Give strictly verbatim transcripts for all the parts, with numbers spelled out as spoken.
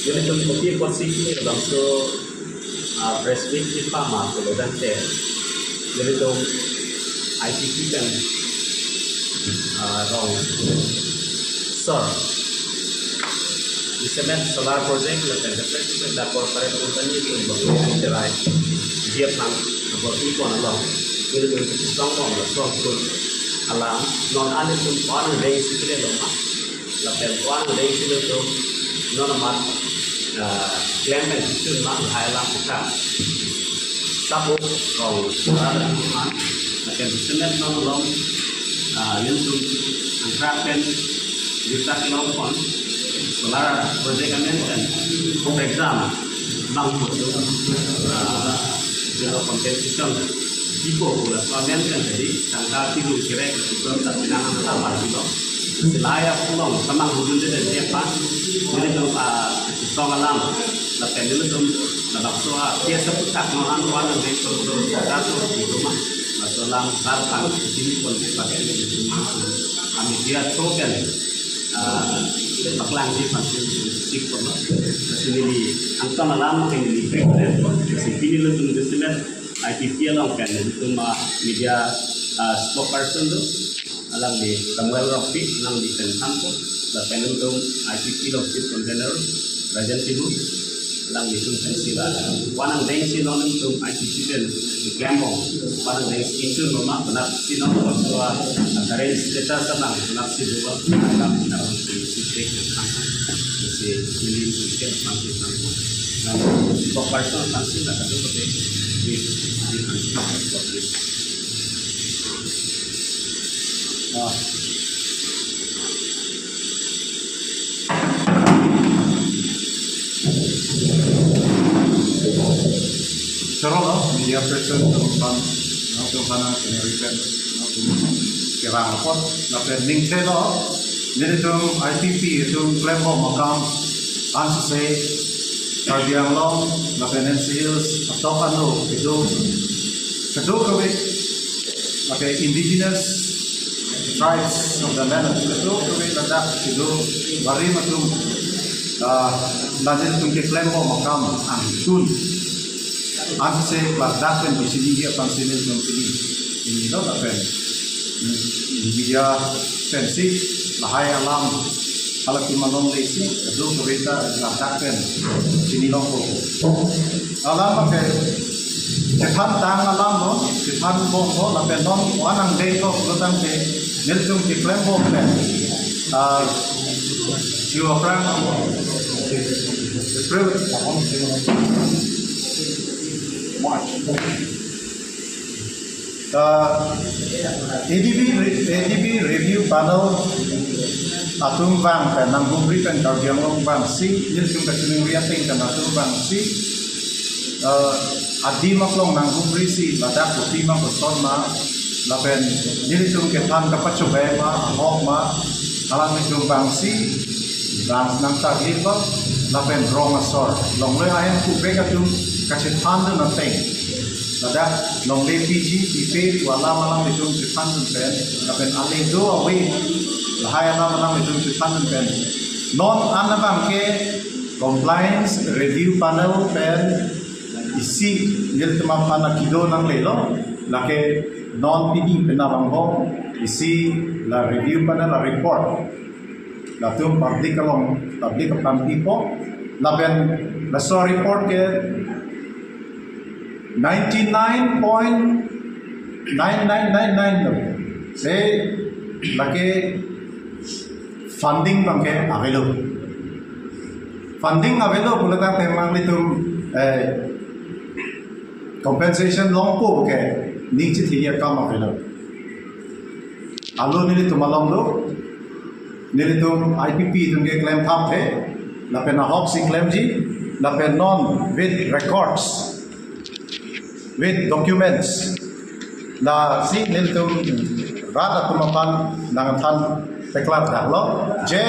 Nelitum kopi apotsi pini labangso, ah, press meet kepi ma pulo tangte, nelitum I P P pen, ah, rong sir, G S M F solar project lapen kaprek kaprek dak corporate company atum bang cherai dia phan abor ipon along, nelitum song bom la song kun alam non anitum ko-an dei si kele lo ma. Lapen ko-an dei si nelitum non amat, ah, klem pen sun ma lahai alam puthot. Sabo rong sara dan kuman. Lapen semet non along, ah, nelitum angkrak pen juta kelong pon solar project amen pen, for example, bang putu, ah, zero compensation ipo pula so amen pen jadi tangka tilu kerek itu tak pinang sama gitu. Silaya pulang sama hujun de de pas. Jadi kalau, ah, song alam lapen nelitum labangso, ah, biasa putak no han wan ang dei so so so kaso di rumah. Laso alam hal kan sini pon pakai di rumah. Kami dia so kan, ah, paklang di pansin sik pon. Sini di angkang alam kan di break. Sini nelitum di semen I P P along pen nelitum, ah, media, ah, spokesperson tu alangli Samuel Rongpi, alangli pen thanpo, lapen nelitum I P P along chief convener Rajan Timung, alanglitum pen sila. Ko-an dei si non nelitum I P P pen klem bom, ko-an dei si itu nama benar si non so, ah, current status sama benar si dua alam dalam si si si ini mungkin sampai sampai. Nah, spokesperson sampai lah satu seperti di di. Ah. Choro lo, media person atum aphan, atum aphan nang senior event, atum kerang apot, lapen ningthe lo, nelitum I P P atum klem bom akam, ansose, Karbi Anglong, lapen N C Hills, atok ano, kedo, kedo kave, lapen indigenous tribes of the land, kedo kave ladak, kedo barim atum, ah, la nelitum keklem bom akam angtun. Ansose ladak pen bisi ningje aphan si nelitum pini. Pini lo lapen media pensi lahai alam halatum along lesi kedo kave ta ladak pen chini longpo. Alam ke chethan tang alam lo, chethan bom lo, lapen non ko-an dei lo pulo tangte nelitum keklem bom pen, ah, Jio Aprang, April, March. Ah, A D B re-, A D B review panel atum vang pen, Nangbumri pen Karbi Anglong vangsi, nelitum kachiningri ateng pen atum vangsi, ah, adim aklong Nangbumrisi ladak kopi ma koson ma, lapen nelitum kethan kapachobei ma, ahok ma, alanglitum vangsi, vang nangtagli pa, lapen rong asor, longle ahem kuvek atum kachethandun ateng. Ladak longle P G, P P, wala malang itum chethandun pen, lapen ale do ave, lahai alam malang itum chethandun pen. Non an abang ke compliance review panel pen isi nelitum aphan akido nanglelo, lake non pini penap angbong isi la review panel la report. Latum public along, public aphan pipo, lapen laso report ke ninety nine point nine nine nine nine lo. Se lake funding abang ke avelo. Funding avelo pulo tangte nanglitum, eh, compensation longpo ke ning chithi akam avelo. Alo nelitum along lo, nelitum I P P atum ke klem thapthe, lapen ahoksi klemji, lapen non with records, with documents, lasi nelitum rat atum aphan nangthan paklar daklo, je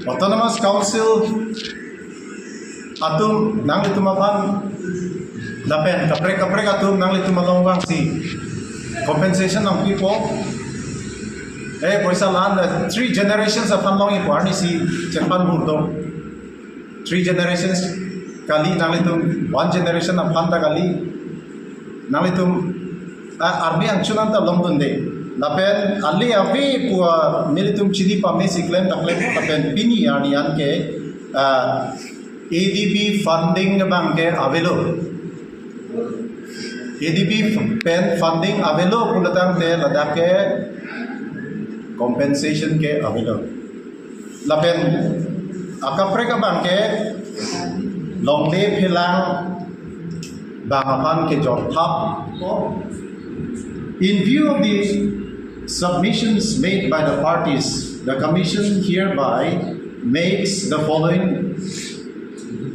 Autonomous Council atum nanglitum aphan, lapen kaprek kaprek atum nanglitum along vangsi compensation nangpipo. Eh, poisa la-an three generations aphan longji pu arnisi chethan hurdo. three generations kali, nanglitum one generation aphan ta kali, nanglitum, ah, army angchun anta longdunde. Lapen ale ave pu nelitum chini pame si klem ta klem, lapen pini arni an ke, ah, A D B funding abang ke avelo. A D B pen funding avelo pulo tangte ladak ke compensation ke avelo. Lapen akaprek abang ke longle phelang bang aphan kejor thap. In view of the submissions made by the parties, the commission hereby makes the following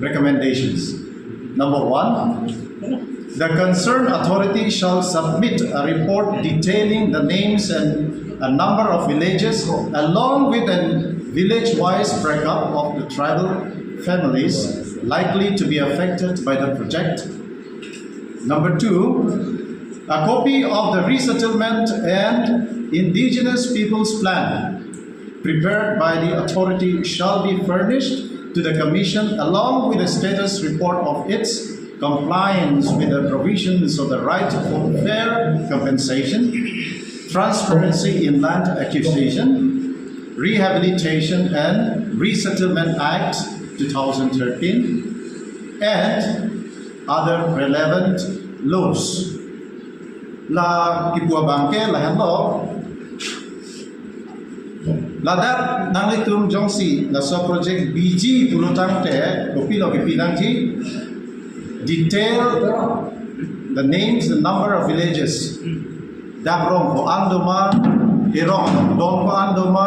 recommendations. Number one, the concerned authority shall submit a report detailing the names and a number of villages, along with a village-wise breakup of the tribal families likely to be affected by the project. Number two, a copy of the resettlement and indigenous people's plan prepared by the authority shall be furnished to the commission along with a status report of its compliance with the provisions of the Right for Fair Compensation, Transparency in Land Acquisition, Rehabilitation and Resettlement Act two thousand thirteen and other relevant laws. La kipu abang ke lahenlo. Ladak nanglitum jongsi laso project B G pulo tangte kopilo kipi nangji, detail the names, the number of villages. Dak rong ko-an doma, erong don ko-an doma,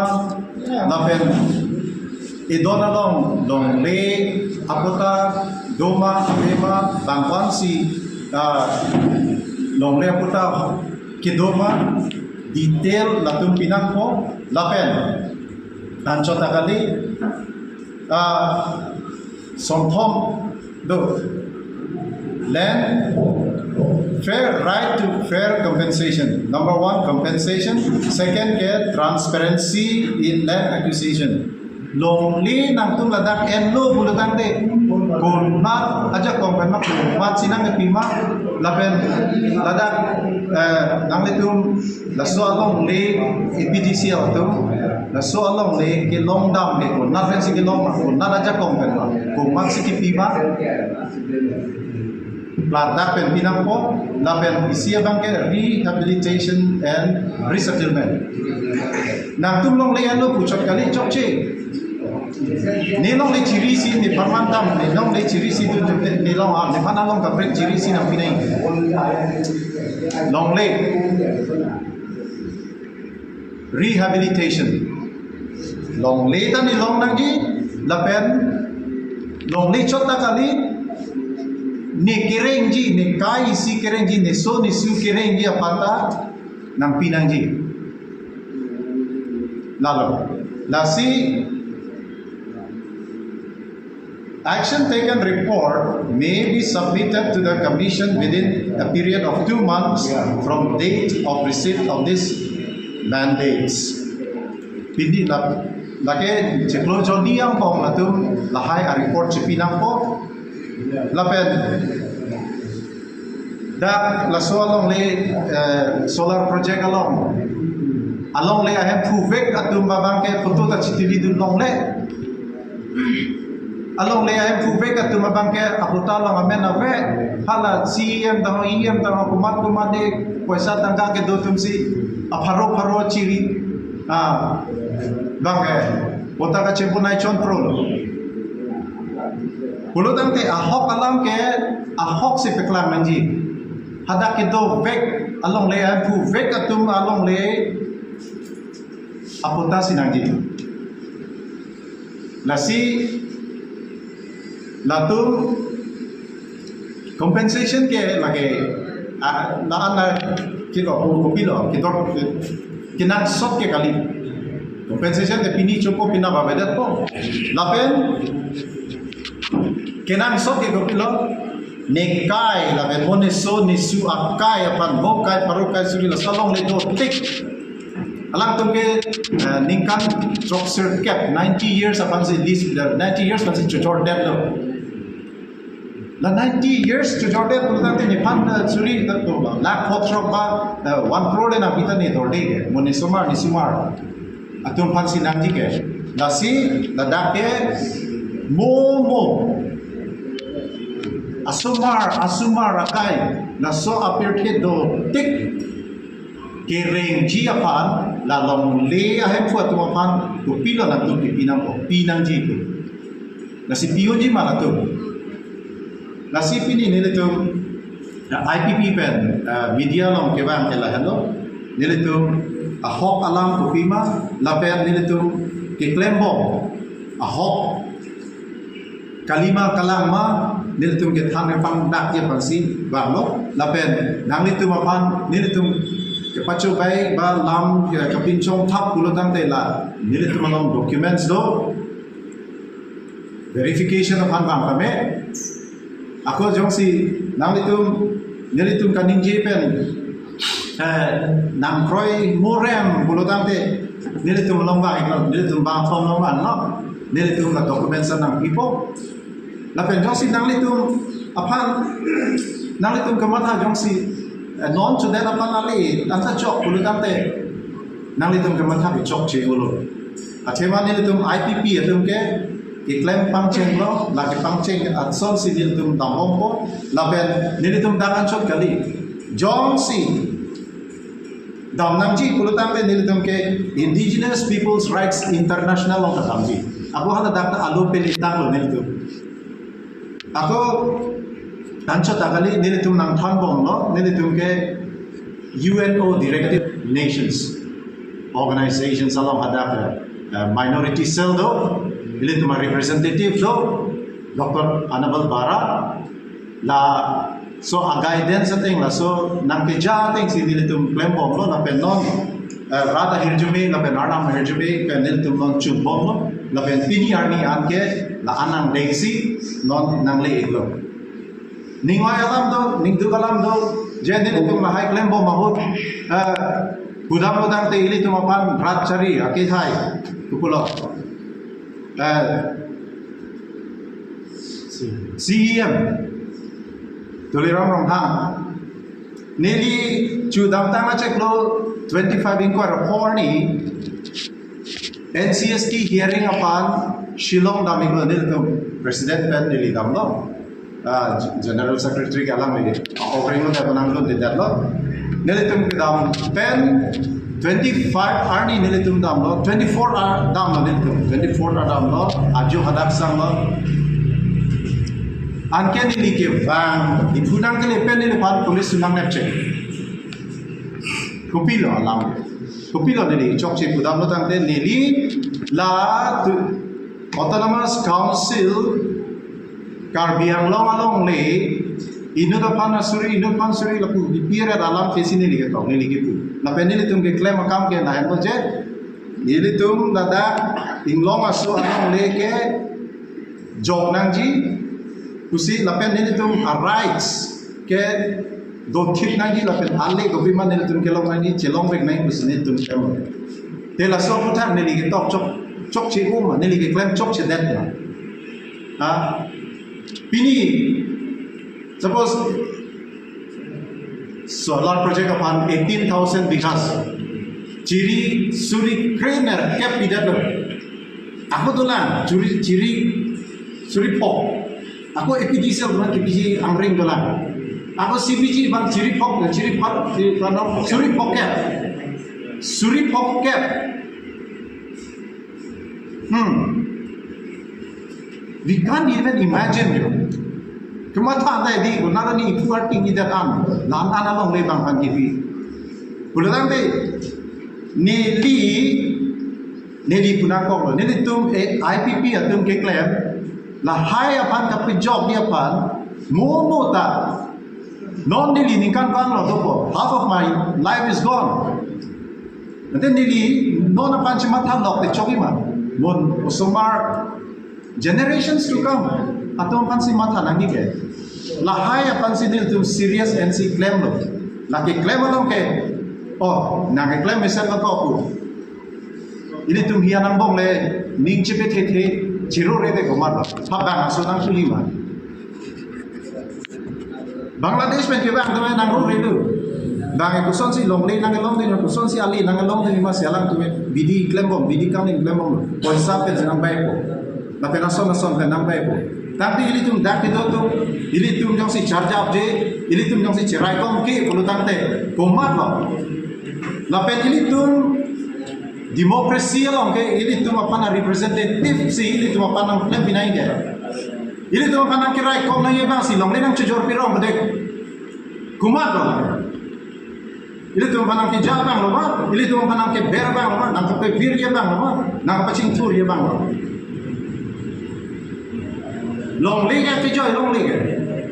lapen edon along longle apatta doma, ave ma, bang ko-ansi, ah, longle apatta kedoma, detail latum pi nangpo, lapen anchot ta kali, ah, sonthom do. Land, fair, right to fair compensation. Number one, compensation. Second ke transparency in land acquisition. Longle nangtum ladak enlo pulo tangte, konat ajakong pen ma, konatsi nangpi ma, lapen ladak, eh, nanglitum laso alongle A P D C atum, laso alongle kelong dam ke konat pensi kelong ma, konat ajakong pen ma, konatsi kipi ma, ladak pen pi nangpo, lapen isi abang ke rehabilitation and resettlement. Nangtum longle enlo puchot kali chokche. Ne longle chirisi, nephan mandam, ne longle chirisi tu tu ne, ne long, ah, nephan along kaprek chirisi nangpi nai. Longle. Rehabilitation. Longle ta ne long nangji, lapen longle chot ta kali, ne kerengji, ne kai isi kerengji, ne so ne su kerengji aphan ta nangpi nangji. Lalo, lasi action taken report may be submitted to the commission within a period of two months from date of receipt of this mandates. Pini la, lake chiklo joni angbong latum lahai a-report chipi nangpo. Lapen dak laso alongle, eh, solar project along, alongle ahemphu vek atum abang ke photo ta chitili dun longle. Alongle ahemphu vek atum abang ke apatta along amen ave, hala C E M tangho, E M tangho, komat komat de poisa tangka kedo atumsi apharo pharo chiri, ah, bang ke patta kachebonai chonprol. Pulo tangte ahok alam ke ahoksi paklang nangji. Hadak kedo vek alongle ahemphu vek atum alongle apatta si nangji. Lasi latum compensation ke lake, ah, la-an la kilo, kopilo, kedor, kenangsot ke kali. Compensation ke pini chopo, pini avedet po. Lapen kenangsot ke kopilo, ne kai lapen mo ne so ne su akai aphan, mo kai pharo kai suri laso alongle dotik. Alangtum ke, eh, ningkan throksirkep, ninety years aphan si lease, ninety years aphan si chojordetlo. La ninety years chojordet pulo tangte nephan, eh, suri ta to ba, lakh kho throk ba, eh, one crore le nangpi ta ne dorde ke, mo ne osomar, ne osomar atum aphan si nangji ke. Lasi ladak ke mo mo asomar, asomar akai, laso apirthe dotik kerengji aphan, la longle ahemphu atum aphan kopilo nangtum kipi nangpo, pi nangji pu. Lasi pi-unji ma latum. Lasi pini nelitum, eh, I P P pen, eh, media along kevang ke lahenlo. Nelitum ahok alam kopima, lapen nelitum keklembom ahok kalima kalang ma, nelitum kethan kepangdakji aphansi vanglo. Lapen nanglitum aphan nelitum kepachobei ba lam, eh, kapinchong thap pulo tangte la nelitum along documents do, verification aphan vang kame. Ako jongsi nanglitum, nelitum kaningje pen, eh, nangkroi morem pulo tangte, nelitum along vang iklo, nelitum bangthom along vanglo, nelitum la documents nangpipo. Lapen jongsi nanglitum aphan, nanglitum kamatha jongsi, eh, non chodet aphan ale, tangka chok pulo tangte, nanglitum kamatha ke chokche ulo. Athema nelitum I P P atum ke keklem pangchenglo, la kepangcheng asonsi nelitum dambompo, lapen nelitum dak anchot kali. Jongsi dam nangji pulo tangte nelitum ke Indigenous Peoples' Rights International along ta damji. Ako hala dak ta alo pele tanglo nelitum. Ako anchot ta kali, nelitum nangthanbomlo, nelitum ke U N O directive, Nations Organizations along hadak, eh, minority cell do, nelitum a-representative do, Doctor Annabel Bara, laso a-guidance ateng, laso nangkeja atengsi nelitum klembomlo, lapen non, eh, rat ahirjume, lapen arnam ahirjume pen nelitum non chunbomlo, lapen pini arni anke la-an nangdengsi non nangle-iklo. Ningvai alam do, ningduk alam do, je nelitum lahai klembom ahut, eh, pudamlo tangte ilitum aphan rat chari akehai, tu pulo. Eh, C E M Tuliram Ronghang, neli chu damtang acheklo twenty-five ingkoi ra pho arni N C S T hearing aphan Shillong dam-iklo, nelitum president pen neli damlo. Ah, General Secretary ke alangli, ah, offering lo, tapa nangdun de datlo. Nelitum kedam pen twenty-five arni nelitum damlo, twenty-four ar damlo nelitum, twenty-four ar damlo, ajo hadak sanglo. Anke neli kevang, iphunang kele pen neliphan police sunang nepchek. Kopilo alam. Kopilo neli chokche pudamlo tangte neli la tu Autonomous Council Karbi Anglong alongle inut aphan asuri, inut aphan suri lapu B P R alam kesi neli ketok, neli kepu. Lapen nelitum keklem akam ke lahenlo je, nelitum ladak inglong aso alongle kejok nangji pusi, lapen nelitum a-rights ke dothip nangji, lapen ale kopima nelitum kelong nangji, chelongvek nangji pusi nelitum klem. Te laso aphuthak neli ketok chok, chokche uma, neli keklem chokchedet ma. Ha? Pini, suppose, solar project aphan eighteen thousand bighas, chiri suri krenerkep pidetlo. Ako dolang, chiri, chiri suri phok. Ako A P D C L dolang, K P C angring dolang. Ako C B G bang chiri phok, chiri phok, chiri phok, suri phokkep. Suri phokkep. Hmm. We can't even imagine, yo. Kematha anta di, ko nara ni ipu arting idat an, lan an alongle bang pan kipi. Pulo tangte, neli, neli punang kok lo, nelitum, eh, I P P atum keklem, lahai aphan kapejokji aphan, mo mo ta, non neli ningkan bang lo dopo, half of my life is gone. Ante neli non aphan chematha lok te chokji ma. Mo osomar generations to come atum aphan si matha nangji ke. Lahai aphan si nelitum serious N C klemlo. Lake klem along ke Oh, nang keklem mesen lo ko pu. Ilitum hian angbong le ning chepethethe, chirore te komat lo. Pabang aso nang sulima. Bangladesh pen kevang atum nang rore lo. Bang e kosonsi longle nangkelongdun, kosonsi ali nangkelongdun, ma si alangtum bidi klembom, bidi kangni klembom. Poisa pen si nangbai ko. Lapen ason ason pen nangbai ko. Tangte ilitum dak kedo atum, ilitum jongsi charjapje, ilitum jongsi cheraikom ke pulotangte komat lo. Lapen ilitum democracy along ke ilitum aphan a-representative si ilitum aphan nangklem pinai ke. Ilitum aphan nangkeraikom nangji abang si longle nangchojor pirong bedek. Komat lo. Ilitum aphan nangkeja abang lo ma, ilitum aphan nangkeber abang lo ma, nangkepevirji abang lo ma, nangkepachingthurji abang lo. Longle ke kejoi longle ke.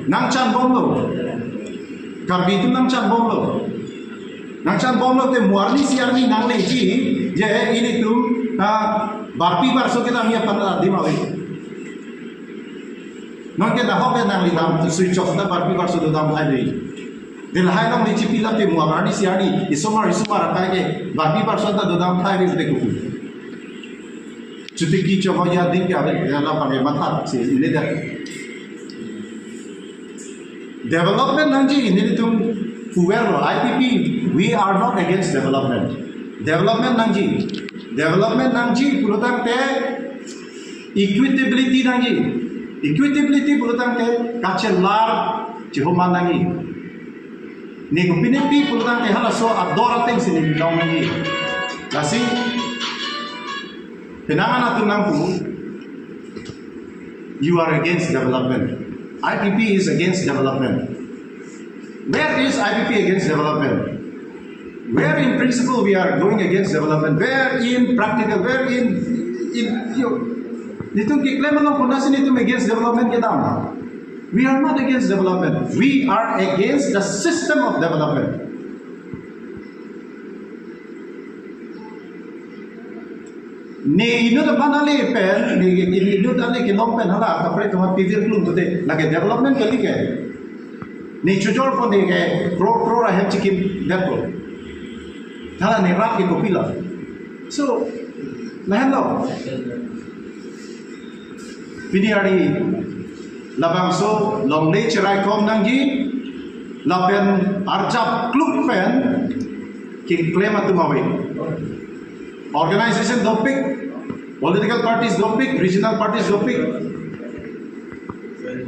Nangchanbom lo. Karbi atum nangchanbom lo. Nangchanbom lote mo arni isi arni nangleji, je ilitum, ah, barpi barso kedam aphan adim ave. Nonke nahok ke nangli dam, sui chok ta barpi barso dodam thai dei. Lahai longle chipi lake mo arni isi arni, isomar isomar akai ke barpi barso ta dodam thai dei te kuku. Chuti ki chok ya ding ke ave, ya la pange matha si ini dah. Development nangji, nelitum puver lo, I P P, we are not against development. Development nangji. Development nangji pulotangte equitability nangji. Equitability pulotangte kachelar chehoman nangji. Ne kopine pi pulotangte halaso ador ateng si ne long nangji. Lasi penang an atum nangpu, you are against development. I P P is against development. Where is I P P against development? Where in principle we are going against development? Where in practical? Where in, in, you, nelitum keklem along konatsi nelitum against development kedam? We are not against development. We are against the system of development. Ne inut aphan ale pen, ne inut ale kelong pen hala kaprek atum pivir klum pute, lake development kali ke. Ne chojor pon ne ke crore crore ahem chikim det lo. Hala ne rat ke kopi lo. So, lahenlo. Pini arni labangso longle cheraikom nangji lapen arjap kluk pen keklem atum ave. Organization dopik, political parties dopik, regional parties dopik.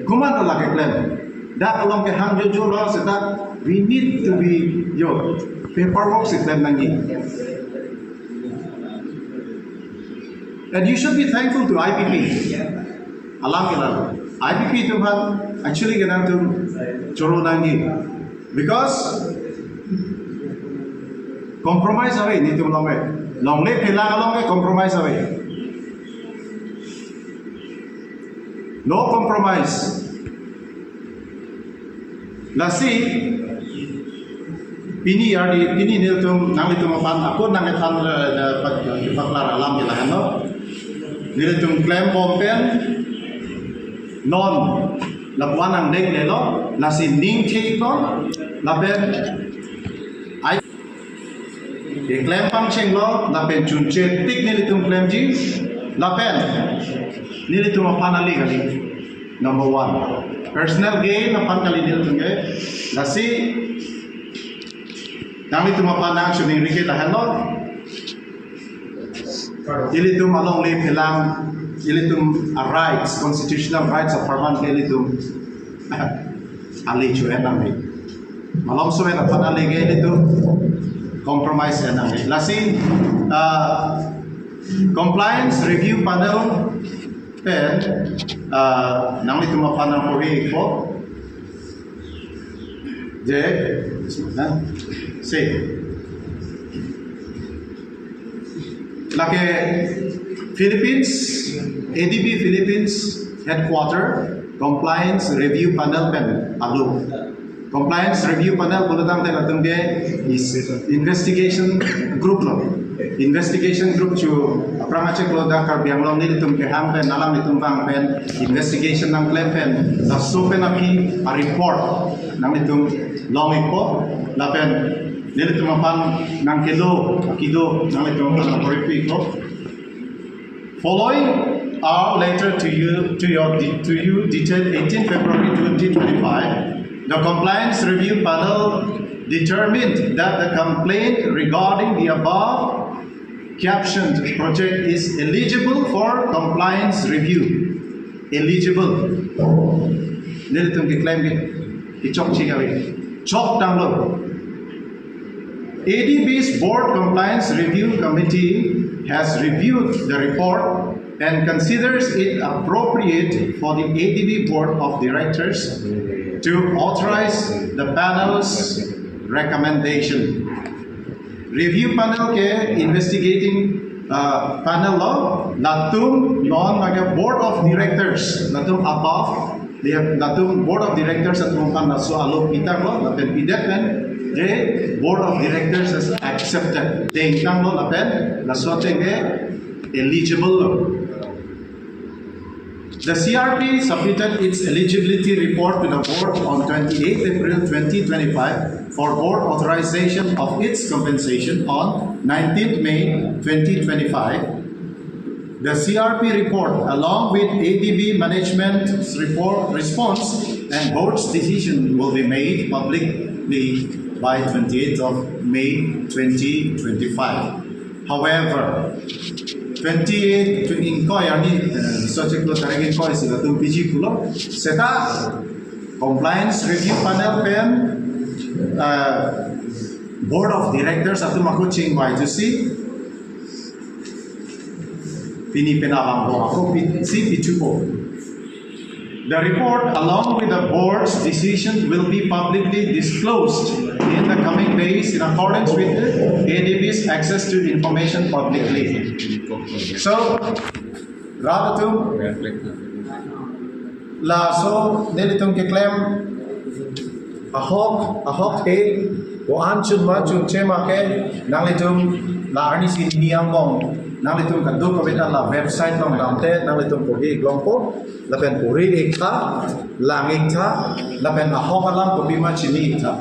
Komat lo lake klem? Dak along kehang jojo lo seta we need to be yo paperwork si klem nangji. And you should be thankful to I P P. Alam ke la. I P P atum aphan actually ke nangtum choro nangji. Because compromise ave nelitum along ke. Longle phelang along ke compromise ave. No compromise. Lasi pini arni, pini nelitum, nanglitum aphan ako nangkethan, eh, eh, paklar alam ke lahenlo. Nelitum klembom pen non lapu-an nangdeng lelo, lasi ning theklo, lapen ai keklem pangchenglo, lapen chunche tik nelitum klemji, lapen nelitum aphan ale kali. Number one, personal gain aphan kali nelitum ke. Lasi nanglitum aphan nangchiningri ke lahenlo. Ilitum alongle phelang, ilitum a rights, constitutional rights apharman ke ilitum ale chu-en nangji. Malom so-en aphan ale ke ilitum compromise en nangji. Lasi, ah, compliance review panel pen, ah, nanglitum aphan nangporhi ko. Je, na, se. Lake Philippines, A D B Philippines headquarter, compliance review panel pen alo. Compliance review panel pulotangte latum ke is investigation group lo. Investigation group chu aphrang achek lo, dak Karbi Anglong nelitum kehang pen, alanglitum vang pen, investigation nangklem pen, laso pen aphi a report nanglitum long-ikpo, lapen Nelitum aphan nangkelo, akido, nanglitum aphan nangkoripi ko. Following our letter to you, to your de-, to you, dated eighteenth February twenty twenty-five, the Compliance Review Panel determined that the complaint regarding the above captioned project is eligible for compliance review. Eligible. Nelitum keklem ke, kechokche kali. Choktanglo. A D B's Board Compliance Review Committee has reviewed the report and considers it appropriate for the A D B Board of Directors to authorize the panel's recommendation. Review panel ke investigating, uh, panel lo, latum non lake Board of Directors, latum above, they have latum Board of Directors atum aphan laso alo pitanglo, lapen pidet pen, the Board of Directors has accepted. Dengtanglo lapen, laso ateng ke eligible lo. The C R P submitted its eligibility report to the board on twenty-eighth April twenty twenty-five for board authorization of its compensation on nineteenth May twenty twenty-five. The C R P report, along with A D B management's report response and board's decision, will be made publicly by twenty-eighth of May twenty twenty-five. However, twenty-eight to ingkoi arni, eh, subject lo tarik ingkoi si latum P G pulo. Seta compliance review panel pen, eh, Board of Directors atum ako chingvai thusi pini pen abang lo ako pi-, si pithupo. The report, along with the board's decision, will be publicly disclosed in the coming days in accordance with the A D B's access to information publicly. So, rat atum, laso nelitum keklem ahok, ahok he, ko-an chunma chunche ma ke, nanglitum la arni si hini angbong, nanglitum kadokave ta la website along damte, nanglitum porhi longpo, lapen porhi-iktha, lang-iktha, lapen ahok alam kopima chini-iktha.